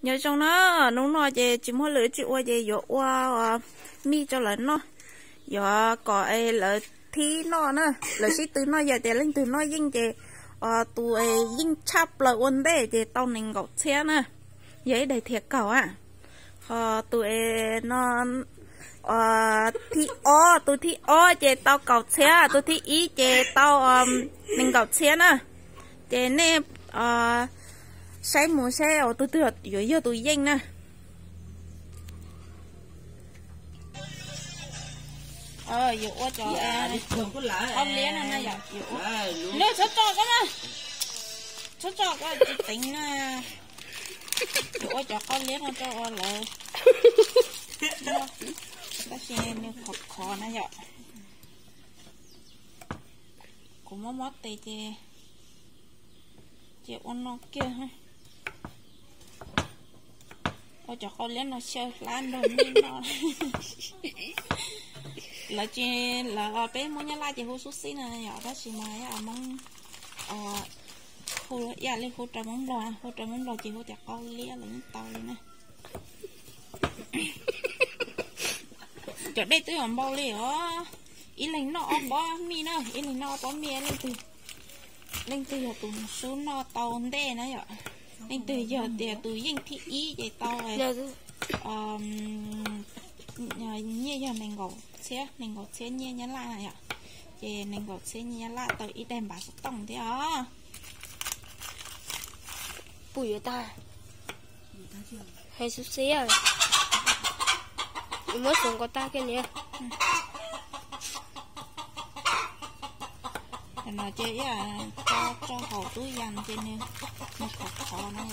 Nyob zoo na, hnub no ces tsis muaj lwm tsis ua ces yuav ua mij rau lawv noj, yuav kom lawv thib noj na, lawv sib tw noj, yog tias leej twg noj yeej ces tus yeej tshaj plaws ua ntej ces tau nees nkaum txhiab na, yog ib daim thiab kaum a. Ho tus no thib ob, tus thib ob ces tau kaum txhiab, tus thib ib ces tau nees nkaum txhiab na. Ces nej saib mus saib tus twg yuav yog tus yeej na. Yuav ua cov qau liab no na yom. Nws txhob tso koj na, txhob tso koj tsis teev na. Yuav ua cov qau liab no rau ua lawv, tab sis nws khov khov na yom. Kuv mob mob tes ces, ces ua no kiag. Ua cov qau liab no xyaw hlab nrog mij noj. Lawv tsis, lawv peb Hmoob Nyab Laj ces hu xub xib no yom, tab sis mas Hmoob hu ib yam li hu rau Hmoob Nplog, hu rau Hmoob Nplog ces hu tias qau liab los yeej tau li na. Cov dej twb yuav npau li os. Ib leeg noj ob pob mij na, ib leeg noj ob pob mij, leej twg, leej twg yog tus sub noj tau ntej na yom. Leej twg yog tias tus yeej thib ib ces tau nyiaj yog nees nkaum txhiab, nees nkaum txhiab nyiaj Nyab Laj na yom. Ces nees nkaum txhiab nyiaj Nyab Laj tau ib daim npav xov tooj thiab os. Puj yuav tag, hais xub xib, muab xov nkaus tag kiag niam. No ces ib yam tso rau hauv tub yas ces nws, nws khov khov na,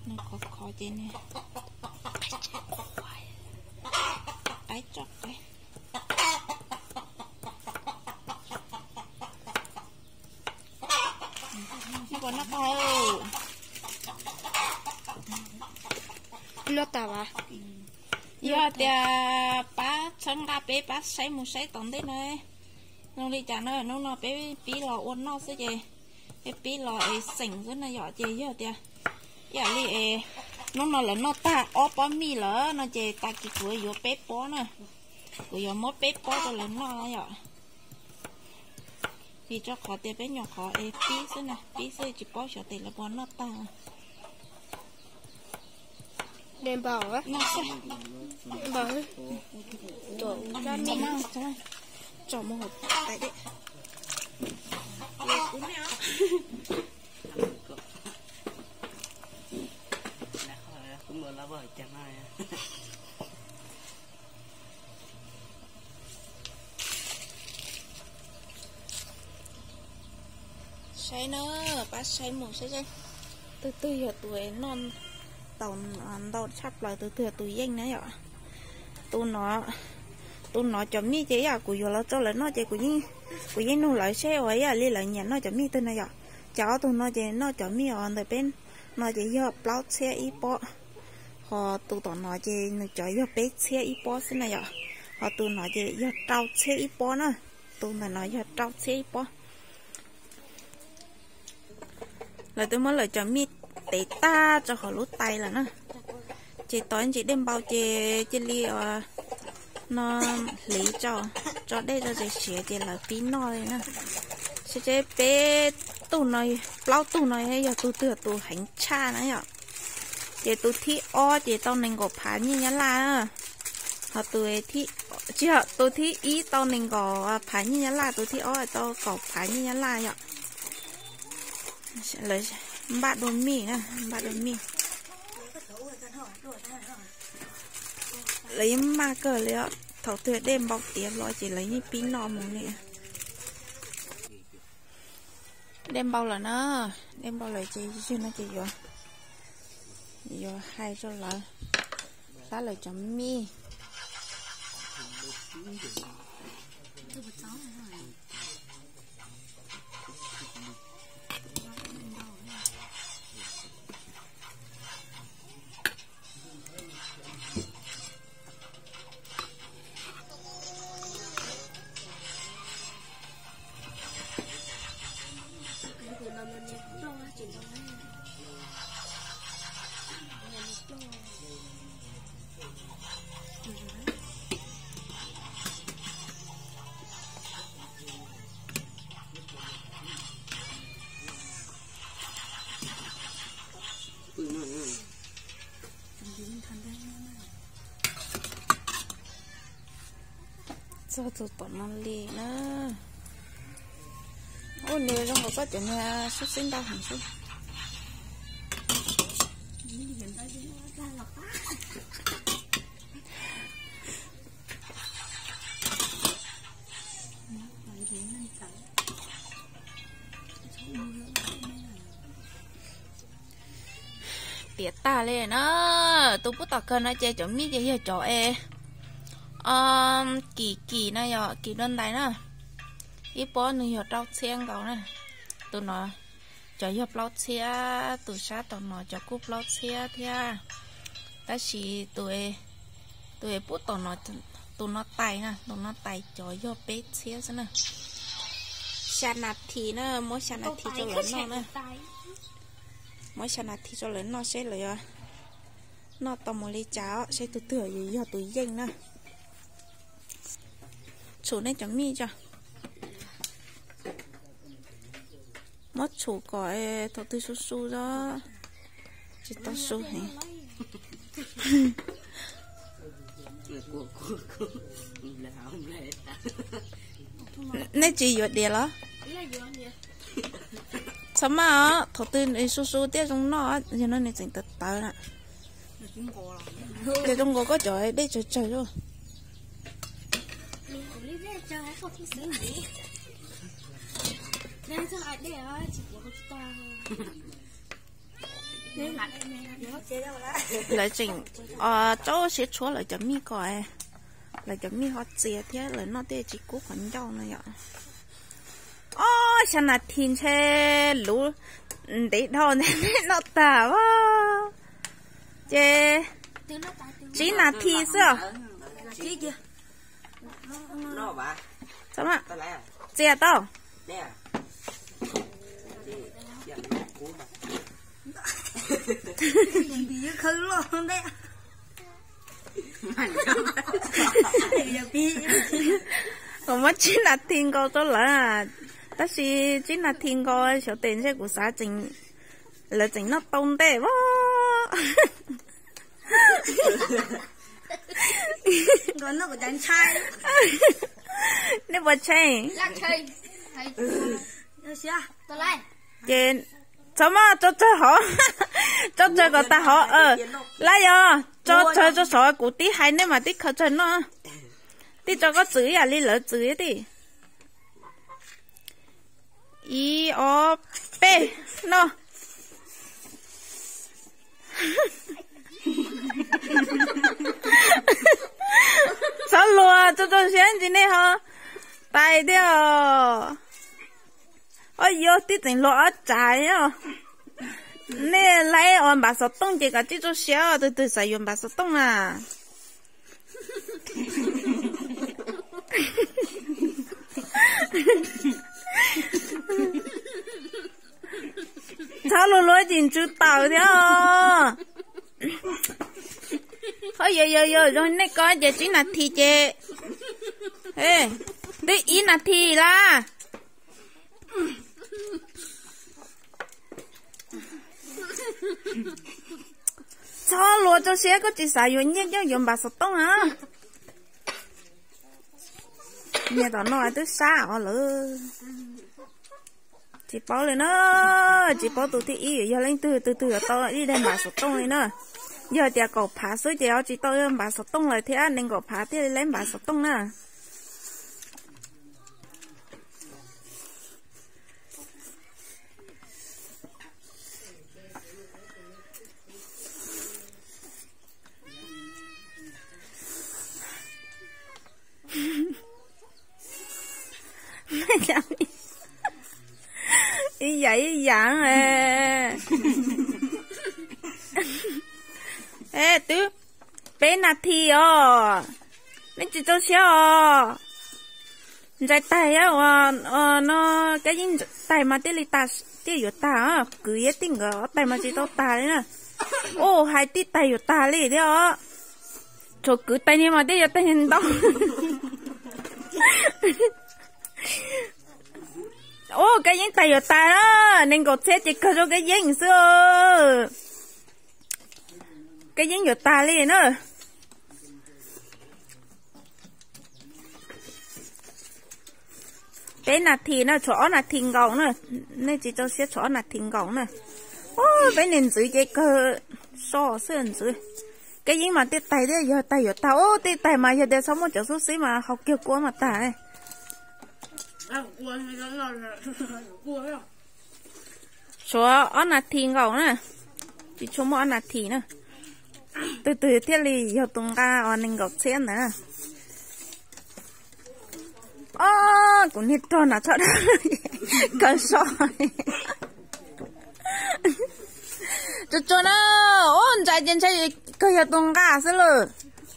nws khov khov ces nws qaib tso qaib. Noj puas noj qab? Noj tas as. Yog tias pab txhawb nqa peb, pab saib mus saib tom ntej no, zoo li cas na, hnub no peb pib los ua noj xwb ces, peb pib los es xeem xwb na yom. Ces yog tias ib yam li es hnub no lawv noj tag ob pob mij lawm no ces tag kis kuv yuav peb pob na, kuv yuav muab peb pob rau lawv noj yom. Vim rau qhov tias peb nyuam qhuav es pib xwb na, pib xwb tsis paub xyov tes lawv puas noj tag. Npau, npau, tso mus hauv tais dej. Saib na, pab saib mus saib, tus twg yog tus noj tau ntau tshaj plaws, tus twg yog tus yeej na yom. Tus no, tus no cov mij ces ib yam kuv yuav los rau lawv noj ces kuv yeej nug lawv seb uas ib yam li lawv nyiam noj cov mij twg na yom. Ces ob tug no ces noj cov mij os ntawm peb no ces yog plaub txhiab ib pob, ho tus tom no ces nws cov yog peb txhiab ib pob xwb na yom. Ho tus no ces yog rau txhiab ib pob na, tus ntawm no yog rau txhiab ib pob. Lawv twb muab lawv cov mij tev tag rau hauv lub tais lawm na. Ces tos ntsis dej npau ces cia li no hliv tso, tso dej rau ces siav ces lawv pib noj li na. Seb peb tug no, plaub tug no yog tus twg tus heev tshaj na yom. Ces tus thib ob ces tau nees nkaum phav nyiaj Nyab Laj, ho tus, tsis, tus thib ib tau nees nkaum phav nyiaj Nyab Laj, tus thib ob tau kaum phav nyiaj Nyab Laj yom. Lawv npaj dua mij na, npaj dua mij. Lawv yeej maj kawg li os, thaum twg dej npau tiav los ces lawv yeej pib noj mus li. Dej npau lawm na, dej npau lawm ces yog no ces yuav, yuav hais rau lawv, hlab lawv cov mij. Txog tus tom no li na. Ua nws zoo nkaus koj cov niag xub xib ntau heev xwb. Tiav tag li na. Tus pub tom kawg no ces cov mij ces yog cov es kim kim no yog kim dua ntais na. Ib pob nws yog rau txhiab nkaus na. Tus no cov yog plaub txhiab, tus sab tom no cov kuj plaub txhiab thiab. Tab sis tus, tus pub tom no, tus no tais na, tus no tais cov yog peb txhiab xwb na. Xya nas this na, muab xya nas this rau lawv noj na. Muab xya nas this rau lawv noj seb lawv yuav noj tau mus li cas, seb tus twg yog tus yeej na. Tshum nej cov mij tso. Muab tshum kom thaum twg su su os. Tsis tau su heev. Nej tsis yuav diav los? Txhob maj os, thaum twg su su thiaj zoo noj, yog no nws tseem tawv tawv na. Ces zoo nkaus koj cov dej tsawg tsawg. Lawv tseem txaus siab tshuab lawv cov mij kom lawv cov mij ho txias thiab lawv noj thiaj tsis kub qhov ncauj no yom. Ob xya nas this ntshe luv ntev dhau ntev noj tag os. Ces tsib nas this xwb os. Txias tau. Kuv muab tsib nas this nkaus rau lawv, tab sis tsib nas this nkaus xyov tes ntshe kuv xav lawv tseem noj tau ntej as. Nej puas tsheej? Ces txhob maj, tso tsawg hov, tso tsawg kom tas hov. Laj yog tso tsawg tso sov, kuv tib hais nej mam tib khaws tsawg noj. Tib tso koj txwm ib yam li lawv txwm thiab. Ib ob peb, noj. Txhob luag, tso tsawg siab ntsis nej ho tais thiab. Ob yuav tib tseem luag ob tsav os. Nej laib ua npav xov tooj ces kom tsib txoj siab, tus twg xav yuav npav xov tooj na. Txhob luag luag ces ntsw tawm thiab. Ho yog yog yog zoo nej ko ces tsib nas this ces, twb ib nas this lawm. Txhob luag tso siab, koj tsis xav yuav nyiaj coj yuav npav xov tooj na. Niag tom no twb sab os lawm. Tsis paub li na, tsis paub tus thib ib yog leej twg, tus twg yuav tau ib daim npav xov tooj li na. Yog tias kaum phav xwb ces ho tsis tau npav xov tooj lawm thiab, nees nkaum phav thiaj li laib npav xov tooj na. Ib yam ib yam. Twb peb nas this os, nej tsis txaus siab os. Ntsais taig thiab, no kab yeej ntsais taig mas thiaj li tas, thiaj yuav tag. Kwv thiab tij nkawd ob taig mas tsis tau tag li na. Ua hais tij tais yuav tag li thiab os. Tshuav kwv tais niag mas twb yuav tag ntau. Ua Kab Yeeb tais yuav tag na, nees nkaum txhiab ces kawg rau Kab Yeeb xwb. Kab Yeeb yuav tag li na. Peb nas this na, tshuav ob nas this nkaus na. Nej tsis tso siab, tshuav ob nas this nkaus na. Ua peb niag ntxwv ces kawg so xwb ntxwv. Kab Yeeb mas tij tais thiab, yog tag yuav tag. Ua tij tais mas yog tias txhob muaj cov xub xib mas haus kiag kua mas tag. Tshuav ob nas this nkaus na, tsis tshua muaj ob nas this na. Twg twg thiaj li yog tus nqa uas nees nkaum txhiab ntawd na. Ob, kuv niag rog na, tsho dab kawg so. Tsuag tsuag na. Ub, Ntsais ces ntshai kawg yog tus nqa xwb lawm.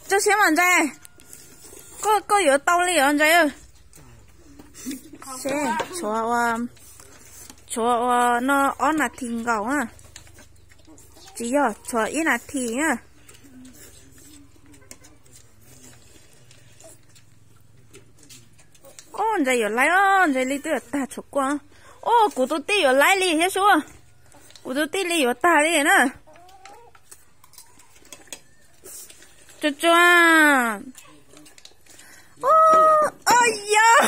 Tso siab mas Ntsais, koj yuav tau li os Ntsais. Seb, tshuav ua, tshuav ua no ob nas this nkaus na. Tsis yog, tshuav ib nas this na. Ub, Ntsais yuav laib os, Ntsais li twb yuav tag tshuav kua. Ub, kuv tus tij yuav laib li thiab sub. Kuv tus tij li yuav tag li na. Tsuag tsuag. Ub, yog.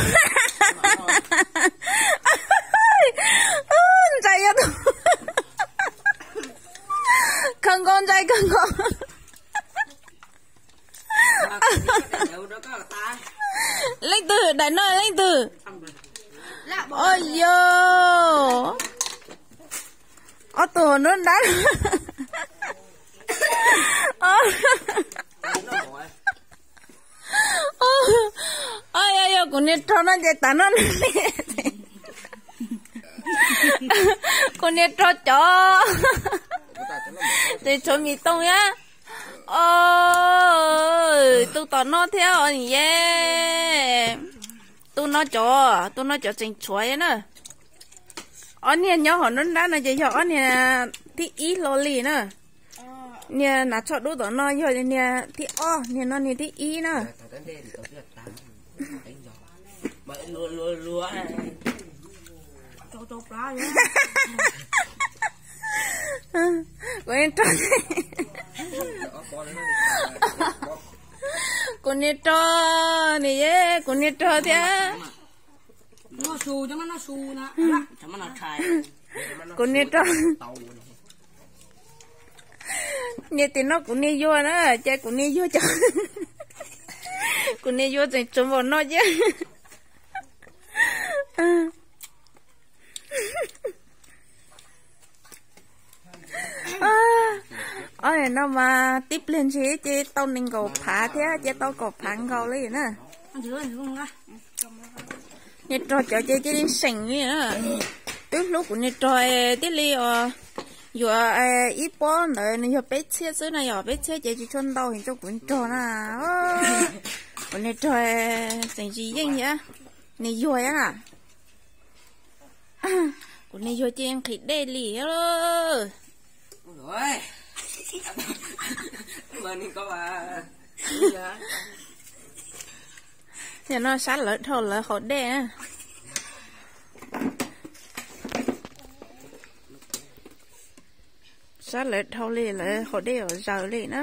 Ub, Ntsais yog tus. Khaws nkaus Ntsais, khaws nkaus. Leej twg daim no leej twg? Ub, yog. Ob tug hauv nruab nrab. Ub, yog, yog kuv niag rog no ces tas no. Kuv niag rog cov. Ces tshuav mis tooj thiab. Ub, tus tom no thiab os yej. Tus no cov, tus no cov tseem tshuav na. Ob niag nyob hauv nruab nrab no ces yog ob niag thib ib hlo li na. Niag nas tsho dub tom no yog niag thib ob, niag no niag thib ib na. Kuv niag rog, kuv niag rog, nim yej kuv niag rog thiab. Kuv niag rog, niag tim no kuv niag yuag na, ces kuv niag yuag cov, kuv niag yuag tseem tshuav npaum no thiab. Ob no mas tib pliag ntshis ces tau nees nkaum phav thiab, ces tau kaum phav nkaus li na. Niag rog cov ces cia li seem li na. Twb hlub kuv niag rog thiaj li os. Yuav ib pob ntawd nws yog peb txhiab xwb na, yog peb txhiab ces tsis tshua ntau heev rau kuv niag rog na. Kuv niag rog tseem tsis yeej thiab, nws yuag thiab na. Kuv niag yuag ces nqhis dej li. Yog no sab lawv dhau lawv haus dej. Sab lawv dhau li lawv haus dej os zaws li na.